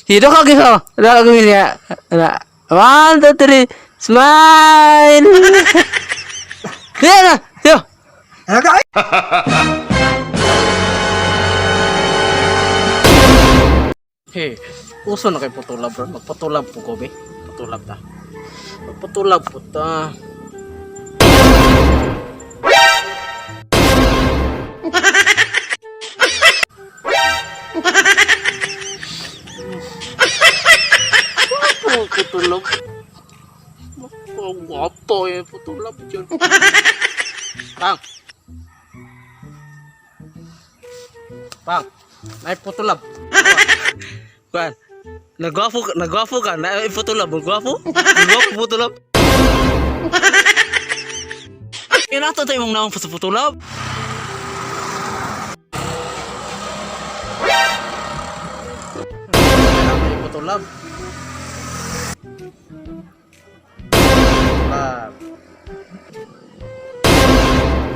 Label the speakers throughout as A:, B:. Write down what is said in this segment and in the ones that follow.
A: Dito ka gisa. Dito ka gisa. One, two, three. Smile. Yan na. Yo.
B: Ano ka?
A: Hey, uso na kay putulab bro. Magputulab po ko be. Putulab ta. Magputulab po ta. Gwapo putulab. Ang gwapo eh putulab yun. Pang. Pang. May putulab. Kuan. Nagwapo ka, na putulab, nagwapo? Nagwapo putulab. Inato tayo mong naong sa putulab. Putulab. Putulab.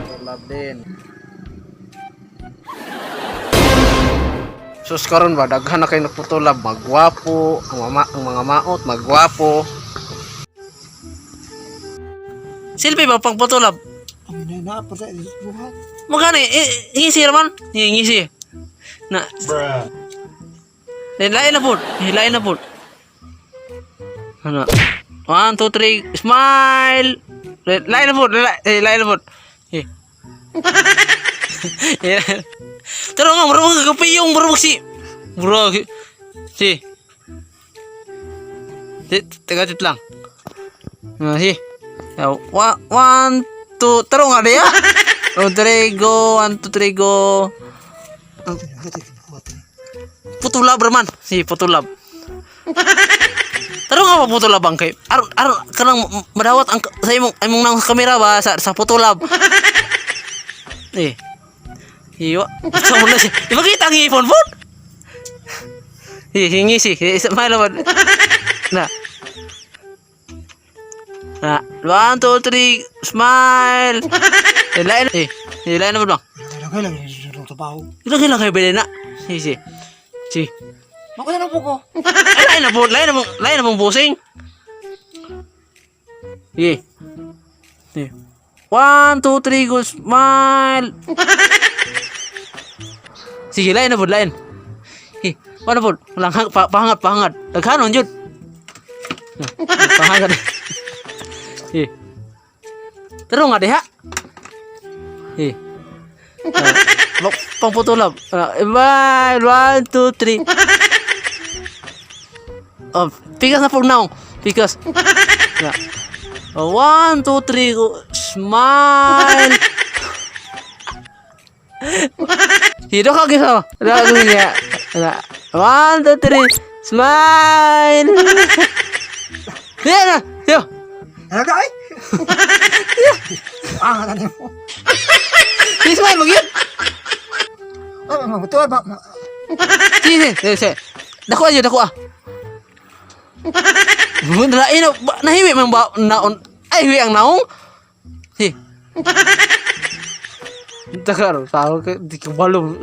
A: Putulab din. Sus karon ba daghan na kay nagputulab, magwapo ang mama, ang mga maot magwapo. Silbi ba pang putulab?
B: Ang na pa sa buhat.
A: Magani ngisi raman, ngisi. Na. Bruh. Lain na po. Lain na po. Ano? One, two, three, smile! Lain na po, lain na po. Eh. Pero nga, murag kapiyong, murag si... Murag... Si. Teka, tit lang. Ah, si. One, one, two, taro nga diya. Two, three, go. One, two, three, go. Putulab raman. Si, putulab. Taro nga pa putulab ang kay. Aron aron kanang madawat ang sa imong imong nang kamera ba sa putulab. Eh. Iwa. Sa mo na siya. Ipakita ang ipon phone. Eh, hingi si. Smile naman. Na. Na. One, two, three, smile. Eh, lain. Eh, eh, lain na ba?
B: Lagay lang yung trabaho.
A: Ilang ilang kayo na. Si, si. Si.
B: Makuha na po ko.
A: Ay, lain na po, lain na pong, lain na pong busing. Sige. Sige. One, two, three, go, smile. Sige, lain na po, lain. Eh, wala po, walang hang, pa, pahangat, pahangat. Daghanon, yun. Pahangat. Eh. Taro nga diha. Eh. Uh, pangputulab. Bye, one, two, three. Oh, pikas na po naong. Pikas. Yeah. Oh, one, two, three, go. Smile. Dito ka gisa. One, two, three. Smile. Yan na. Yo.
B: Ano ka? Ang ano mo.
A: Smile mag yun.
B: Ay, mabutuan ba?
A: Sige, sige, sige. Dako aja, dako ah. Lain na, nahiwi man ba naon? Ay, hiwi ang naong. Si. Takaro, tao ka di ka balong.